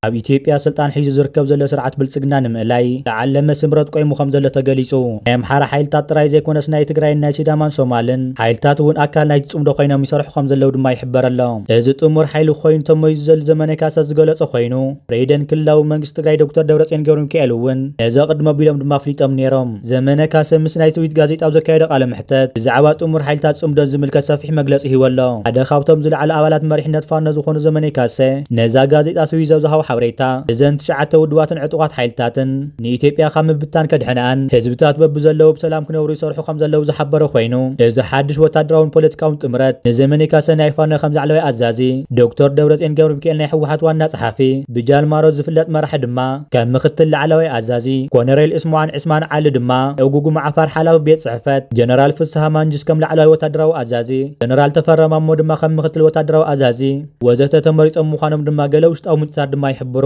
ኣብ ኢትዮጵያ ስልጣን ሒዙ ዝርከብ ዘሎ ስርዓት ብልጽግና ንምእላይ ዝዓለመ ስምረት ቆይሙ ከም ዘሎ ተገሊጹ። ናይ ኣምሓራ ሓይልታት ጥራይ ዘይኮነስ ናይ ትግራይን ናይ ሲዳማን ሶማልን ሓይልታት እውን ኣካል ናይቲ ጽምዶ ኮይኖም ይሰርሑ ከም ዘለዉ ድማ ይሕበር ኣሎ። እዚ ጥሙር ሓይሊ ኮይኑ ተመይዙ ዘሎ ዘመነ ካሳ ዝገለጸ ኮይኑ፣ ፕሬዚደንት ክልላዊ መንግስቲ ትግራይ ዶክተር ደብረጽዮን ገብረሚካኤል እውን ነዚ ቅድመ ኣቢሎም ድማ ኣፍሊጦም ነይሮም። ዘመነ ካሰ ምስ ናይ ትዊት ጋዜጣ ኣብ ዘካየዶ ቃለ መሕተት ብዛዕባ ጥሙር ሓይልታት ጽምዶን ዝምልከት ሰፊሕ መግለጺ ሂቡ ኣሎ። ሓደ ካብቶም ዝለዓሉ ኣባላት መሪሕነት ፋኖ ዝኾኑ ዘመነ ካሰ ነዛ ጋዜጣ ትዊት ኣብ ዝሃቦ ሓበሬታ፣ እዘን ትሽዓተ ውድባትን ዕጡቓት ሓይልታትን ንኢትዮጵያ ካብ ምብታን ከድሕነኣን ህዝብታት በብዘለዉ ብሰላም ክነብሩ ይሰርሑ ከም ዘለዉ ዝሓበረ ኮይኑ፣ እዚ ሓድሽ ወታደራውን ፖለቲካውን ጥምረት ንዘመነ ካሰ ናይ ፋኖ ከም ላዕለዋይ ኣዛዚ፣ ዶክተር ደብረጽዮን ገብረሚካኤል ናይ ህወሓት ዋና ጸሓፊ፣ ብጃልማሮ ዝፍለጥ መራሒ ድማ ከም ምክትል ላዕለዋይ ኣዛዚ፣ ኮነሬል እስማን ዕስማን ዓሊ ድማ ኣብ ጉጉማ ዓፋር ሓላፊ ቤት ጽሕፈት፣ ጀነራል ፍስሃ ማንጁስ ከም ላዕለዋይ ወታደራዊ ኣዛዚ፣ ጀነራል ተፈራ ማሞ ድማ ከም ምክትል ወታደራዊ ኣዛዚ ወዘተ ተመሪጾም ምዃኖም ድማ ገለ ውሽጣዊ ምንጭታት ድማ ይሕብሩ።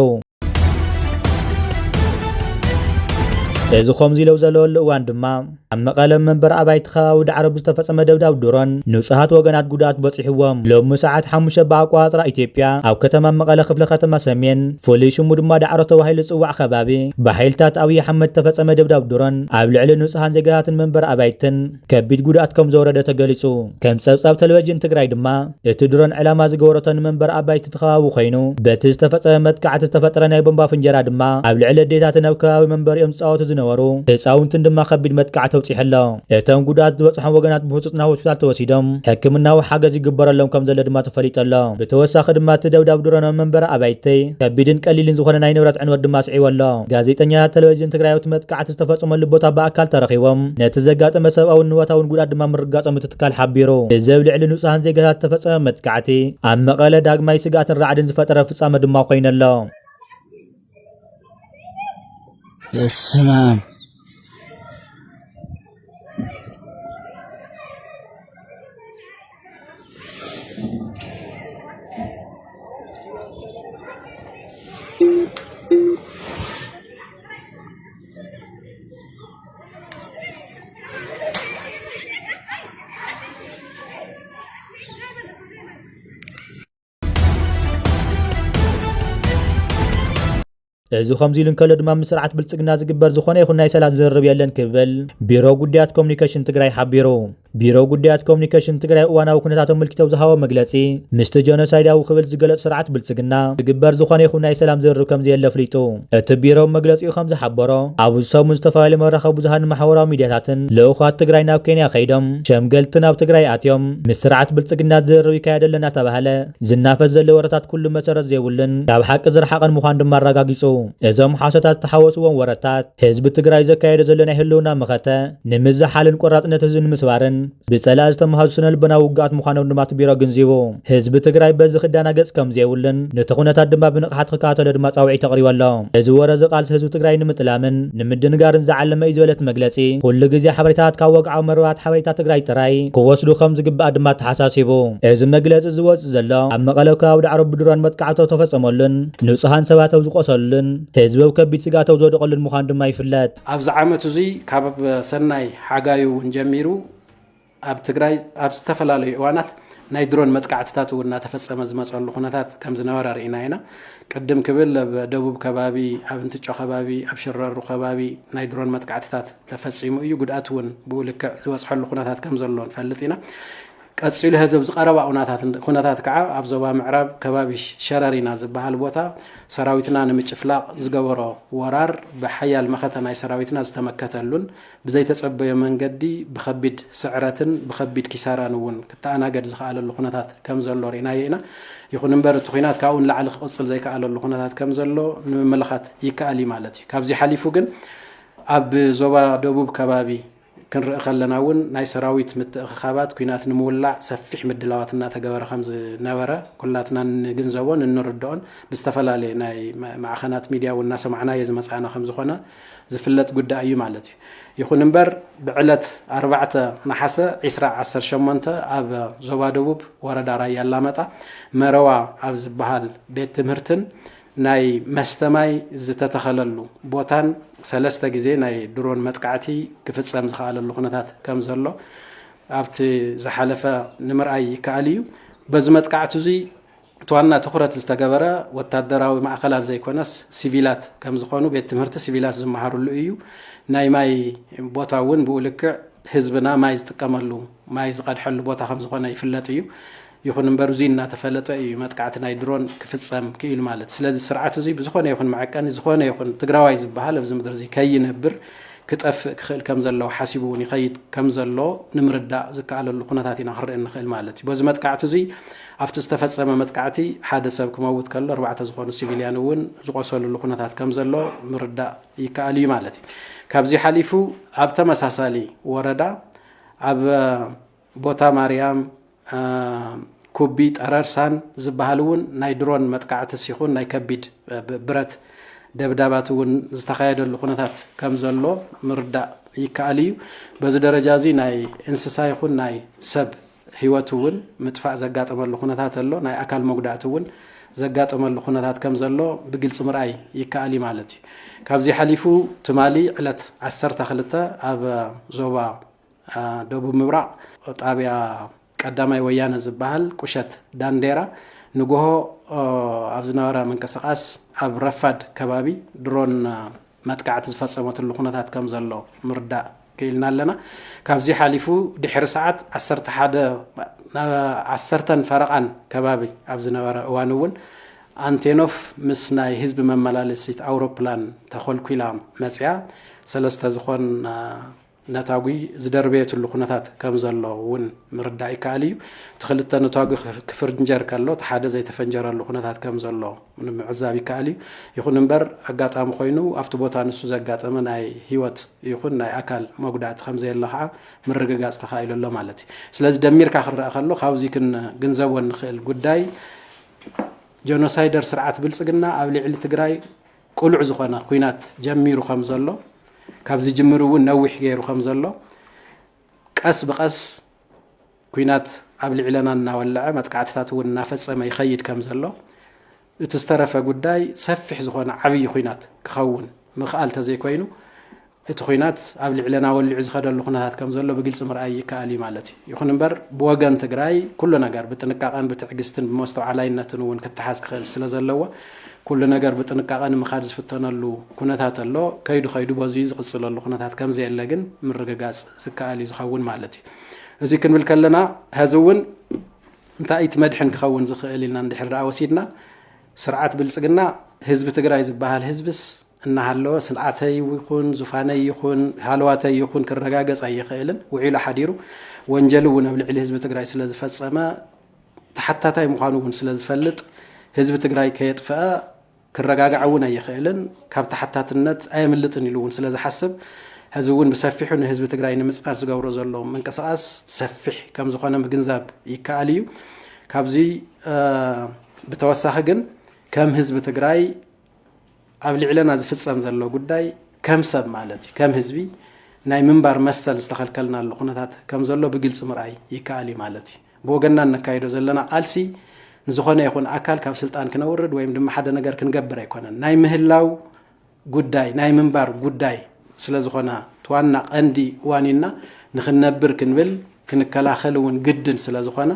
እዚ ከምዚ ኢሉ ዘለወሉ እዋን ድማ፣ ኣብ መቐለ መንበሪ ኣባይቲ ከባቢ ዳዕሮ ብዝተፈጸመ ደብዳብ ድሮን ንጹሃት ወገናት ጉድኣት በጺሕዎም። ሎሚ ሰዓት ሓሙሽተ ብኣቆጻጽራ ኢትዮጵያ ኣብ ከተማ መቐለ ክፍለ ከተማ ሰሜን፣ ፍሉይ ሽሙ ድማ ዳዕሮ ተባሂሉ ዝጽዋዕ ከባቢ፣ ብሓይልታት ኣብይ ኣሕመድ ዝተፈጸመ ደብዳብ ድሮን ኣብ ልዕሊ ንጹሃን ዜጋታትን መንበሪ ኣባይትን ከቢድ ጉድኣት ከም ዘውረደ ተገሊጹ። ከም ጸብጻብ ቴሌቪዥን ትግራይ ድማ፣ እቲ ድሮን ዕላማ ዝገበረቶ ንመንበሪ ኣባይቲ እቲ ከባቢ ኮይኑ፣ በቲ ዝተፈጸመ መጥቃዕቲ ዝተፈጠረ ናይ ቦምባ ፍንጀራ ድማ ኣብ ልዕሊ ኣዴታትን ኣብ ከባቢ መንበሪኦም ዝጻወቱ ዝነበሩ ህጻውንትን ድማ ከቢድ መጥቃዕቲ ኣውጺሑ ኣሎ። እቶም ጉድኣት ዝበጽሖም ወገናት ብህጹጽ ናብ ሆስፒታል ተወሲዶም ሕክምናዊ ሓገዝ ይግበረሎም ከም ዘሎ ድማ ተፈሊጡ ኣሎ። ብተወሳኺ ድማ እቲ ደብዳብ ድሮን ኣብ መንበሪ ኣባይቲ ከቢድን ቀሊልን ዝኾነ ናይ ንብረት ዕንወት ድማ ስዒቡ ኣሎ። ጋዜጠኛታት ቴሌቪዥን ትግራይ ኣብቲ መጥቃዕቲ ዝተፈጸመሉ ቦታ ብኣካል ተረኺቦም ነቲ ዘጋጠመ ሰብኣውን ንዋታውን ጉድኣት ድማ ምርጋጾም እቲ ትካል ሓቢሩ። እዚ ኣብ ልዕሊ ንጹሃን ዜጋታት ዝተፈጸመ መጥቃዕቲ ኣብ መቐለ ዳግማይ ስግኣትን ራዕድን ዝፈጠረ ፍጻመ ድማ ኮይኑ ኣሎ። በስመ ኣብ። እዚ ከምዚ ኢሉ እንከሎ ድማ፣ ምስ ስርዓት ብልጽግና ዝግበር ዝኾነ ይኹን ናይ ሰላም ዝርርብ የለን ክብል ቢሮ ጉዳያት ኮሙኒኬሽን ትግራይ ሓቢሩ። ቢሮ ጉዳያት ኮሙኒኬሽን ትግራይ እዋናዊ ኩነታት ኣመልኪቱ ኣብ ዝሃቦ መግለጺ፣ ምስቲ ጀኖሳይዳዊ ክብል ዝገለጾ ስርዓት ብልጽግና ዝግበር ዝኾነ ይኹን ናይ ሰላም ዝርርብ ከም ዘየለ ኣፍሊጡ። እቲ ቢሮ መግለጺኡ ከም ዝሓበሮ፣ ኣብዚ ሰሙን ዝተፈላለዩ መራኸቢ ብዙሃን ማሕበራዊ ሚድያታትን ልኡኻት ትግራይ ናብ ኬንያ ከይዶም ሸምገልቲ ናብ ትግራይ ኣትዮም ምስ ስርዓት ብልጽግና ዝርርብ ይካየድ ኣሎ እናተባህለ ዝናፈስ ዘሎ ወረታት ኩሉ መሰረት ዘይብሉን ካብ ሓቂ ዝረሓቐን ምዃኑ ድማ ኣረጋጊጹ። እዞም ሓሶታት ዝተሓወስዎም ወረታት ህዝቢ ትግራይ ዘካየዶ ዘሎ ናይ ህልውና መኸተ ንምዝሓልን ቆራጽነት ህዝቢ ንምስባርን ብጸላኢ ዝተመሃዙ ስነ ልቦናዊ ውግኣት ምዃኖም ድማ እቲ ቢሮ ኣገንዚቡ። ህዝቢ ትግራይ በዚ ክደናገጽ ከም ዘይብሉን ነቲ ኩነታት ድማ ብንቕሓት ክከታተሎ ድማ ጻውዒት ኣቕሪቡ ኣሎ። እዚ ወረ እዚ ቃልሲ ህዝቢ ትግራይ ንምጥላምን ንምድንጋርን ዝዓለመ እዩ ዝበለ እቲ መግለጺ፣ ኩሉ ግዜ ሓበሬታታት ካብ ወግዓዊ መርበባት ሓበሬታ ትግራይ ጥራይ ክወስዱ ከም ዝግባእ ድማ ኣተሓሳሲቡ። እዚ መግለጺ ዝወጽእ ዘሎ ኣብ መቐለ ከባቢ ዳዕሮ ብድሮን መጥቃዕቲ ተፈጸመሉን ንጹሃን ሰባት ኣብ ዝቆሰሉሉን ህዝቢ ኣብ ከቢድ ስግኣት ኣብ ዝወደቐሉን ምዃኑ ድማ ይፍለጥ። ኣብዚ ዓመት እዙይ ካብ ሰናይ ሓጋዩ እውን ጀሚሩ ኣብ ትግራይ ኣብ ዝተፈላለዩ እዋናት ናይ ድሮን መጥቃዕትታት እውን እናተፈጸመ ዝመጸሉ ኩነታት ከም ዝነበረ ርኢና ኢና። ቅድም ክብል ኣብ ደቡብ ከባቢ፣ ኣብ እንትጮ ከባቢ፣ ኣብ ሽረሩ ከባቢ ናይ ድሮን መጥቃዕትታት ተፈጺሙ እዩ። ጉድኣት እውን ብኡ ልክዕ ዝበጽሐሉ ኩነታት ከም ዘሎ ንፈልጥ ኢና። ቀጺሉ ሕዚ ኣብዚ ቀረባ ኩነታት፣ ኩነታት ከዓ ኣብ ዞባ ምዕራብ ከባቢ ሸረሪና ዝበሃል ቦታ ሰራዊትና ንምጭፍላቕ ዝገበሮ ወራር ብሓያል መኸተ ናይ ሰራዊትና ዝተመከተሉን ብዘይተጸበዮ መንገዲ ብኸቢድ ስዕረትን ብኸቢድ ኪሳራን እውን ክተኣናገድ ዝኸኣለሉ ኩነታት ከም ዘሎ ርኢናዮ ኢና። ይኹን እምበር እቲ ኲናት ካብኡ ንላዕሊ ክቕጽል ዘይከኣለሉ ኩነታት ከም ዘሎ ንምምልኻት ይከኣል እዩ ማለት እዩ። ካብዚ ሓሊፉ ግን ኣብ ዞባ ደቡብ ከባቢ ክንርኢ ከለና እውን ናይ ሰራዊት ምትእኽኻባት ኲናት ንምውላዕ ሰፊሕ ምድላዋት እናተገበረ ከም ዝነበረ ኩላትና እንግንዘቦን እንርድኦን ብዝተፈላለየ ናይ ማ-፣ ማዕኸናት ሚድያ እውን እናሰማዕናዮ ዝመጻና ከም ዝኾነ ዝፍለጥ ጉዳይ እዩ ማለት እዩ። ይኹን እምበር ብዕለት ኣርባዕተ ነሓሰ ዕስራ ዓሰርተ ሸሞንተ ኣብ ዞባ ደቡብ ወረዳ ራያ ኣላማጣ መረዋ ኣብ ዝበሃል ቤት ትምህርትን ናይ መስተ ማይ ዝተተኸለሉ ቦታን ሰለስተ ግዜ ናይ ድሮን መጥቃዕቲ ክፍጸም ዝኸኣለሉ ኩነታት ከም ዘሎ ኣብቲ ዝሓለፈ ንምርኣይ ይከኣል እዩ። በዚ መጥቃዕቲ እዙይ እቲ ዋና ትኹረት ዝተገበረ ወታደራዊ ማእኸላት ዘይኮነስ ሲቪላት ከም ዝኾኑ፣ ቤት ትምህርቲ ሲቪላት ዝመሃርሉ እዩ። ናይ ማይ ቦታ እውን ብኡ ልክዕ ህዝብና ማይ ዝጥቀመሉ፣ ማይ ዝቐድሐሉ ቦታ ከም ዝኾነ ይፍለጥ እዩ። ይኹን እምበር እዙይ እናተፈለጠ እዩ መጥቃዕቲ ናይ ድሮን ክፍጸም ክኢሉ ማለት። ስለዚ ስርዓት እዙይ ብዝኾነ ይኹን መዐቀኒ፣ ዝኾነ ይኹን ትግራዋይ ዝበሃል ኣብዚ ምድሪ እዚ ከይነብር ክጠፍእ ክኽእል ከም ዘለዎ ሓሲቡ እውን ይኸይድ ከም ዘሎ ንምርዳእ ዝከኣለሉ ኩነታት ኢና ክንርኢ እንኽእል ማለት እዩ። በዚ መጥቃዕቲ እዙይ ኣብቲ ዝተፈጸመ መጥቃዕቲ ሓደ ሰብ ክመውት ከሎ፣ ኣርባዕተ ዝኾኑ ሲቪልያን እውን ዝቆሰሉሉ ኩነታት ከም ዘሎ ምርዳእ ይከኣል እዩ ማለት እዩ። ካብዚ ሓሊፉ ኣብ ተመሳሳሊ ወረዳ ኣብ ቦታ ማርያም፣ አ፣ ኩቢ፣ ጠረርሳን ዝበሃል እውን ናይ ድሮን መጥቃዕትስ ይኹን ናይ ከቢድ፣ አ፣ ብ-፣ ብረት ደብዳባት እውን ዝተኻየደሉ ኩነታት ከም ዘሎ ምርዳእ ይከኣል እዩ። በዚ ደረጃ እዚ ናይ እንስሳ ይኹን ናይ ሰብ ህይወት እውን ምጥፋእ ዘጋጠመሉ ኩነታት ኣሎ። ናይ ኣካል መጉዳእቲ እውን ዘጋጠመሉ ኩነታት ከም ዘሎ ብግልፂ ምርኣይ ይከኣል እዩ ማለት እዩ። ካብዚ ሓሊፉ ትማሊ ዕለት ዓሰርተ ክልተ ኣብ ዞባ፣ አ፣ ደቡብ ምብራቕ ጣብያ ቀዳማይ ወያነ ዝበሃል ቁሸት ዳንዴራ ንጎሆ፣ አ፣ ኣብ ዝነበረ ምንቅስቃስ ኣብ ረፋድ ከባቢ ድሮን፣ አ፣ መጥቃዕቲ ዝፈጸመትሉ ኩነታት ከም ዘሎ ምርዳእ ክኢልና ኣለና። ካብዚ ሓሊፉ ድሕሪ ሰዓት ዓሰርተ ሓደ፣ አ፣ ዓሰርተን ፈረቓን ከባቢ ኣብ ዝነበረ እዋን እውን ኣንቴኖፍ ምስ ናይ ህዝቢ መመላለሲት ኣውሮፕላን ተኾልኲላ መጽያ ሰለስተ ዝኾን፣ አ፣ ነታጒ ዝደርበየትሉ ኩነታት ከም ዘሎ እውን ምርዳእ ይከኣል እዩ። እቲ ክልተ ነታጒ ክፍ-፣ ክፍንጀር ከሎ፣ እቲ ሓደ ዘይተፈንጀረሉ ኩነታት ከም ዘሎ ንምዕዛብ ይከኣል እዩ። ይኹን እምበር፣ ኣጋጣሚ ኮይኑ ኣብቲ ቦታ ንሱ ዘጋጠመ ናይ ህይወት ይኹን ናይ ኣካል መጉዳእቲ ከም ዘየለ ከዓ ምርግጋፅ ተኻኢሉ ኣሎ ማለት እዩ። ስለዚ ደሚርካ ክረኣ ከሎ፣ ካብዚ ክንግንዘቦ እንኽእል ጉዳይ፣ ጀኖሳይደር ስርዓት ብልፅግና ኣብ ልዕሊ ትግራይ ቅሉዕ ዝኾነ ኲናት ጀሚሩ ከም ዘሎ፣ ካብ ዝጅምር እውን ነዊሕ ገይሩ ከም ዘሎ፣ ቀስ ብቐስ ኲናት ኣብ ልዕለና እናወለዐ፣ መጥቃዕትታት እውን እናፈጸመ ይኸይድ ከም ዘሎ፣ እቲ ዝተረፈ ጉዳይ ሰፊሕ ዝኾነ ዓብዪ ኲናት ክኸውን ምኽኣል ተዘይኮይኑ፣ እቲ ኲናት ኣብ ልዕለና ወሊዑ ዝኸደሉ ኩነታት ከም ዘሎ ብግልፂ ምርኣይ ይከኣል እዩ ማለት እዩ። ይኹን እምበር፣ ብወገን ትግራይ ኩሉ ነገር ብጥንቃቐን ብትዕግስትን ብመስተውዓላይነትን እውን ክተሓዝ ክኽእል ስለ ዘለዎ፣ ኩሉ ነገር ብጥንቃቐ ንምኻድ ዝፍተነሉ ኩነታት ኣሎ። ከይዱ ከይዱ በዚ ዝቕፅለሉ ኩነታት ከም ዘየለ ግን ምርግጋፅ ዝከኣል እዩ ዝኸውን ማለት እዩ። እዚ ክንብል ከለና፣ ሐዚ እውን እንታይ እቲ መድሕን ክኸውን ዝኽእል ኢልና እንድሕር ደኣ ወሲድና፣ ስርዓት ብልፅግና ህዝቢ ትግራይ ዝበሃል ህዝብስ እናሃለወ፣ ስርዓተይ ይኹን ዙፋነይ ይኹን ሃለዋተይ ይኹን ክረጋገፅ ኣይኽእልን። ውዒሉ ሓዲሩ ወንጀል እውን ኣብ ልዕሊ ህዝቢ ትግራይ ስለ ዝፈፀመ፣ ተሓታታይ ምዃኑ እውን ስለ ዝፈልጥ፣ ህዝቢ ትግራይ ከየጥፈአ ክረጋጋዕ እውን ኣይኽእልን፣ ካብ ተሓታትነት ኣየምልጥን ኢሉ እውን ስለ ዝሓስብ፣ ሕዚ እውን ብሰፊሑ ንህዝቢ ትግራይ ንምፅናት ዝገብሮ ዘሎ ምንቅስቓስ ሰፊሕ ከም ዝኾነ ምግንዛብ ይከኣል እዩ። ካብዚ፣ እ፣ ብተወሳኺ ግን ከም ህዝቢ ትግራይ ኣብ ልዕለና ዝፍጸም ዘሎ ጉዳይ ከም ሰብ ማለት እዩ፣ ከም ህዝቢ ናይ ምንባር መሰል ዝተኸልከልናሉ ኩነታት ከም ዘሎ ብግልፂ ምርኣይ ይከኣል እዩ ማለት እዩ። ብወገንና እነካይዶ ዘለና ቃልሲ ንዝኾነ ይኹን ኣካል ካብ ስልጣን ክነውርድ ወይም ድማ ሓደ ነገር ክንገብር ኣይኮነን። ናይ ምህላው ጉዳይ፣ ናይ ምንባር ጉዳይ ስለ ዝኾነ፣ እቲ ዋና ቀንዲ ዋኒንና ንኽንነብር ክንብል ክንከላኸል እውን ግድን ስለ ዝኾነ፣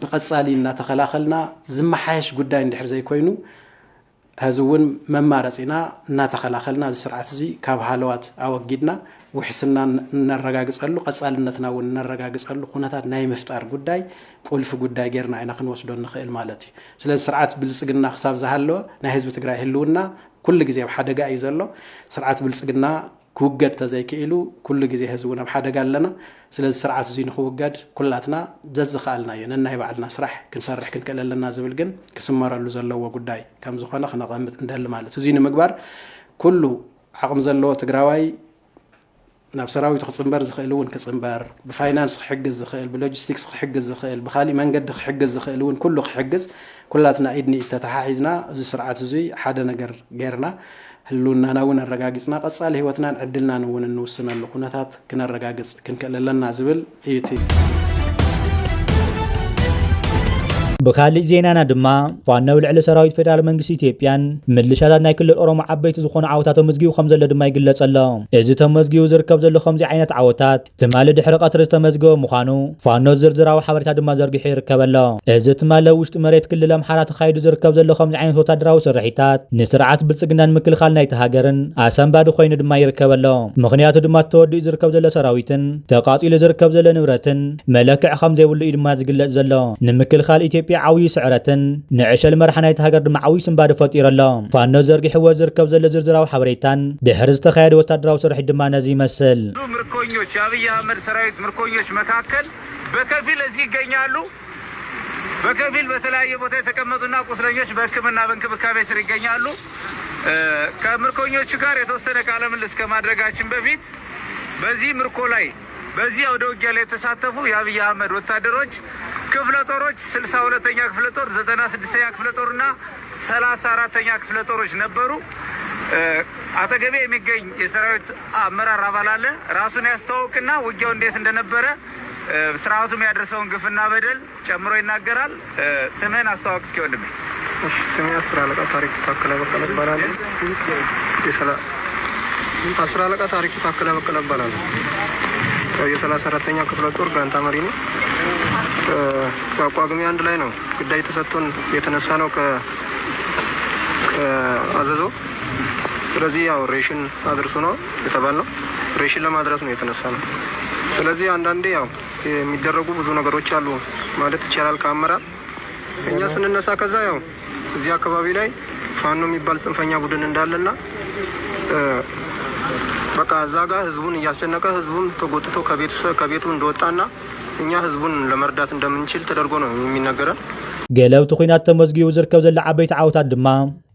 ብቐጻሊ እናተኸላኸልና ዝመሓየሽ ጉዳይ እንድሕር ዘይኮይኑ፣ ሕዚ እውን መማረፂና እናተኸላኸልና እዚ ስርዓት እዚ ካብ ሃለዋት ኣወጊድና ውሕስና እነረጋግፀሉ፣ ቀፃልነትና እውን እነረጋግፀሉ ኩነታት ናይ ምፍጣር ጉዳይ ቁልፊ ጉዳይ ጌርና ኢና ክንወስዶ ንኽእል ማለት እዩ። ስለዚ ስርዓት ብልፅግና ክሳብ ዝሃለወ ናይ ህዝቢ ትግራይ ህልውና ኩሉ ግዜ ኣብ ሓደጋ እዩ ዘሎ። ስርዓት ብልፅግና ክውገድ ተዘይክኢሉ ኩሉ ግዜ ህዝቢ እውን ኣብ ሓደጋ ኣለና። ስለዚ ስርዓት እዚ ንኽውገድ ኩላትና ዘዝኸኣልናዮ ነናይ ባዕልና ስራሕ ክንሰርሕ ክንክእል ኣለና ዝብል ግን ክስመረሉ ዘለዎ ጉዳይ ከም ዝኾነ ክነቐምጥ እንደሊ ማለት እዩ። እዚ ንምግባር ኩሉ ዓቕሚ ዘለዎ ትግራዋይ ናብ ሰራዊቱ ክፅንበር ዝኽእል እውን ክፅንበር፣ ብፋይናንስ ክሕግዝ ዝኽእል፣ ብሎጂስቲክስ ክሕግዝ ዝኽእል፣ ብኻሊእ መንገዲ ክሕግዝ ዝኽእል እውን ኩሉ ክሕግዝ፣ ኩላትና ኢድ ንኢድ ተተሓሒዝና እዚ ስርዓት እዙይ ሓደ ነገር ጌርና ህልውናና እውን ኣረጋጊፅና ቀፃሊ ህይወትናን ዕድልናን እውን እንውስነሉ ኩነታት ክነረጋግፅ ክንክእል ኣለና ዝብል እዩ እቲ ብኻሊእ ዜናና ድማ ፋኖ ኣብ ልዕሊ ሰራዊት ፌደራል መንግስቲ ኢትዮጵያን ምልሻታት ናይ ክልል ኦሮሞ ዓበይቲ ዝኾኑ ዓወታት ተመዝጊቡ ከም ዘሎ ድማ ይግለጽ ኣሎ። እዚ ተመዝጊቡ ዝርከብ ዘሎ ከምዚ ዓይነት ዓወታት ትማሊ ድሕሪ ቀትሪ ዝተመዝገበ ምዃኑ ፋኖ ዝርዝራዊ ሓበሬታ ድማ ዘርጊሑ ይርከብ ኣሎ። እዚ ትማሊ ኣብ ውሽጢ መሬት ክልል ኣምሓራ ተኻይዱ ዝርከብ ዘሎ ከምዚ ዓይነት ወታደራዊ ስርሒታት ንስርዓት ብልጽግናን ምክልኻል ናይቲ ሃገርን ኣሰንባዲ ኮይኑ ድማ ይርከብ ኣሎ። ምኽንያቱ ድማ ተወዲኡ ዝርከብ ዘሎ ሰራዊትን ተቓጺሉ ዝርከብ ዘሎ ንብረትን መለክዕ ከም ዘይብሉ እዩ ድማ ዝግለጽ ዘሎ። ንምክልኻል ኢትዮጵያ ዓብዪ ስዕረትን ንዕሸል መርሓ ናይቲ ሃገር ድማ ዓብዪ ስንባዲ ፈጢሩ ኣሎ። ፋኖ ዘርጊሕዎ ዝርከብ ዘሎ ዝርዝራዊ ሓበሬታን ድሕሪ ዝተኻየደ ወታደራዊ ስርሒት ድማ ነዚ ይመስል። ብዙ ምርኮኞች፣ የአብይ አህመድ ሰራዊት ምርኮኞች መካከል በከፊል እዚህ ይገኛሉ። በከፊል በተለያየ ቦታ የተቀመጡና ቁስለኞች በሕክምና በእንክብካቤ ስር ይገኛሉ። እ፣ ከምርኮኞቹ ጋር የተወሰነ ቃለ ምልልስ ከማድረጋችን በፊት በዚህ ምርኮ ላይ፣ በዚህ አውደ ውጊያ ላይ የተሳተፉ የአብይ አህመድ ወታደሮች ክፍለ ጦሮች፣ ስልሳ ሁለተኛ ክፍለ ጦር፣ ዘጠና ስድስተኛ ክፍለ ጦርና ሠላሳ አራተኛ ክፍለ ጦሮች ነበሩ። እ፣ አጠገቤ የሚገኝ የሰራዊት አመራር አባል አለ። ራሱን ያስተዋውቅና ውጊያው እንዴት እንደነበረ፣ እ፣ ስርዓቱም ያደረሰውን ግፍና በደል ጨምሮ ይናገራል። እ፣ ስምህን አስተዋውቅ እስኪ ወንድሜ። እሺ፣ ስሜ አስር አለቃ ታሪኩ ታከለ በቀለ እባላለሁ። የሰላ-፣ አስር አለቃ ታሪኩ ታከለ በቀለ እባላለሁ። ያው የ34ኛ ክፍለ ጦር ጋንታ መሪ ነው። እ፣ ያው ጳጉሜ 1 ላይ ነው ግዳጅ ተሰጥቶን የተነሳ ነው ከ-፣ ከአዘዞ። ስለዚህ ያው ሬሽን አድርሱ ነው የተባልነው። ሬሽን ለማድረስ ነው የተነሳ ነው። ስለዚህ አንዳንዴ ያው የሚደረጉ ብዙ ነገሮች አሉ ማለት ይቻላል ከአመራር። እኛ ስንነሳ ከዛ ያው እዚህ አካባቢ ላይ ፋኖ የሚባል ጽንፈኛ ቡድን እንዳለና፣ እ፣ በቃ እዛ ጋር ህዝቡን እያስጨነቀ ህዝቡን ተጎትቶ ከቤቱ፣ ከቤቱ እንደወጣና እኛ ህዝቡን ለመርዳት እንደምንችል ተደርጎ ነው የሚነገረን። ገለ ኣብቲ ኲናት ተመዝጊቡ ዝርከብ ዘሎ ዓበይቲ ዓወታት ድማ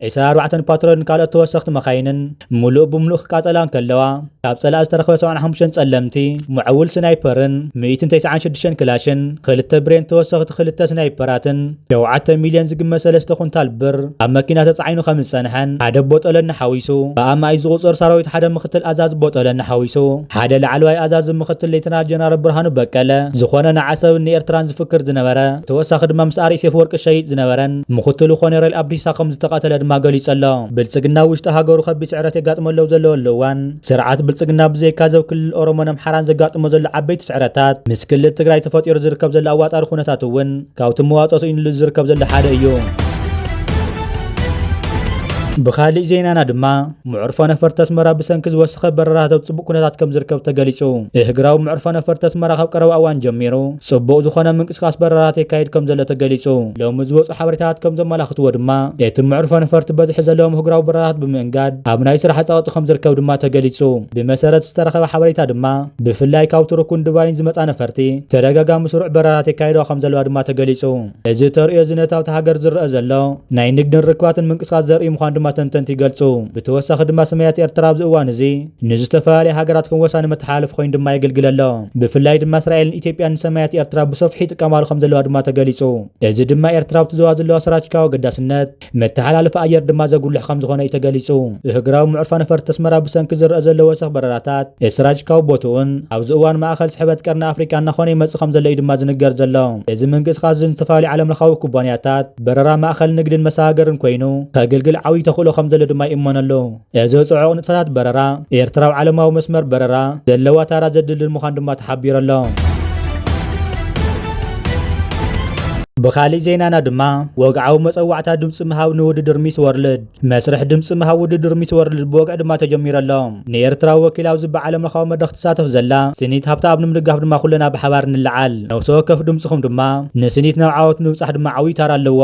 ዕስራን ኣርባዕተን ፓትሮልን ካልኦት ተወሰኽቲ መኻይንን ምሉእ ብምሉእ ክቃጸላ እንከለዋ፣ ካብ ጸላኢ ዝተረኽበ ሰብዓን ሓሙሽተን ጸለምቲ፣ ምዕቡል ስናይፐርን፣ ሚእትን ተስዓን ሽዱሽተን ክላሽን፣ ክልተ ብሬን፣ ተወሰኽቲ ክልተ ስናይፐራትን፣ ሸውዓተ ሚልዮን ዝግመት ሰለስተ ኩንታል ብር ኣብ መኪና ተጻዒኑ ከም ዝጸንሐን፣ ሓደ ቦጦለኒ ሓዊሱ ብኣማኢት ዝቑጸር ሰራዊት፣ ሓደ ምክትል ኣዛዚ ቦጦለኒ ሓዊሱ ሓደ ላዕለዋይ ኣዛዚ ምክትል ሌተናል ጀነራል ብርሃኑ በቀለ ዝኾነ ንዓሰብን ንኤርትራን ዝፍክር ዝነበረ፣ ተወሳኺ ድማ ምስ ኣርኤስኤፍ ወርቂ ሸይጥ ዝነበረን ምክትሉ ኮነሬል ኣብዲሳ ከም ዝተቐተለ ድማ ገሊጹ ኣሎ። ብልጽግና ውሽጢ ሃገሩ ከቢድ ስዕረት የጋጥመሉ ዘለወሉ እዋን፣ ስርዓት ብልጽግና ብዘይካ ዘብ ክልል ኦሮሞን ኣምሓራን ዘጋጥሞ ዘሎ ዓበይቲ ስዕረታት፣ ምስ ክልል ትግራይ ተፈጢሩ ዝርከብ ዘሎ ኣዋጣሪ ኩነታት እውን ካብቲ መዋጽኦ ስኢኑሉ ዝርከብ ዘሎ ሓደ እዩ። ብኻሊእ ዜናና ድማ፣ መዕርፎ ነፈርቲ ኣስመራ ብሰንኪ ዝወሰኸ በረራታት ኣብ ጽቡቕ ኩነታት ከም ዝርከብ ተገሊጹ። እህግራዊ መዕርፎ ነፈርቲ ኣስመራ ካብ ቀረባ እዋን ጀሚሩ ጽቡቕ ዝኾነ ምንቅስቃስ በረራታት የካይድ ከም ዘሎ ተገሊጹ። ሎሚ ዝወጹ ሓበሬታታት ከም ዘመላኽትዎ ድማ፣ እቲ መዕርፎ ነፈርቲ በዝሒ ዘለዎም እህግራዊ በረራታት ብምእንጋድ ኣብ ናይ ስራሕ ጸቕጢ ከም ዝርከብ ድማ ተገሊጹ። ብመሰረት ዝተረኸበ ሓበሬታ ድማ፣ ብፍላይ ካብ ቱርክን ዱባይን ዝመጻ ነፈርቲ ተደጋጋሚ ስሩዕ በረራታት የካይዳ ከም ዘለዋ ድማ ተገሊጹ። እዚ ተርእዮ እዚ ነቲ ኣብታ ሃገር ዝረአ ዘሎ ናይ ንግድን ርክባትን ምንቅስቃስ ዘርኢ ምዃኑ ድማ ተንተንቲ ይገልጹ። ብተወሳኺ ድማ ሰማያት ኤርትራ ኣብዚ እዋን እዚ ንዝተፈላለየ ሃገራት ከም ወሳኒ መተሓላለፊ ኮይኑ ድማ የገልግል ኣሎ። ብፍላይ ድማ እስራኤልን ኢትዮጵያን ንሰማያት ኤርትራ ብሰፊሑ ይጥቀማሉ ከም ዘለዋ ድማ ተገሊጹ። እዚ ድማ ኤርትራ ኣብቲ ዞባ ዘለዋ ስትራቴጂካዊ ኣገዳስነት መተሓላለፊ ኣየር ድማ ዘጉልሕ ከም ዝኾነ እዩ ተገሊጹ። እህግራዊ መዕርፎ ነፈርቲ ኣስመራ ብሰንኪ ዝረአ ዘሎ ወሰኽ በረራታት ስትራቴጂካዊ ቦትኡን ኣብዚ እዋን ማእኸል ስሕበት ቀርኒ ኣፍሪቃ እናኾነ ይመጽእ ከም ዘሎ እዩ ድማ ዝንገር ዘሎ። እዚ ምንቅስቃስ እዚ ንዝተፈላለዩ ዓለም ለኻዊ ኩባንያታት በረራ ማእኸል ንግድን መሰጋገርን ኮይኑ ከገልግል ዓብዪ ተኽእሎ ከም ዘሎ ድማ ይእመነሉ። እዚ ጽዑቕ ንጥፈታት በረራ ኤርትራ ኣብ ዓለማዊ መስመር በረራ ዘለዋ ታራ ዘድልድል ምዃኑ ድማ ተሓቢሩ ኣሎ። ብኻሊእ ዜናና ድማ፣ ወግዓዊ መጸዋዕታ ድምጺ ምሃብ ንውድድር ሚስ ወርልድ። መስርሕ ድምጺ ምሃብ ውድድር ሚስ ወርልድ ብወግዒ ድማ ተጀሚሩ ኣሎ። ንኤርትራ ወኪላ ኣብ ዝበሃል ዓለም ለኻዊ መድረኽ ትሳተፍ ዘላ ስኒት ሃብተኣብ ንምድጋፍ ድማ ኩልና ብሓባር ንለዓል። ነፍሲ ወከፍ ድምጽኹም ድማ ንስኒት ናብ ዓወት ንምብጻሕ ድማ ዓብዪ ታራ ኣለዎ።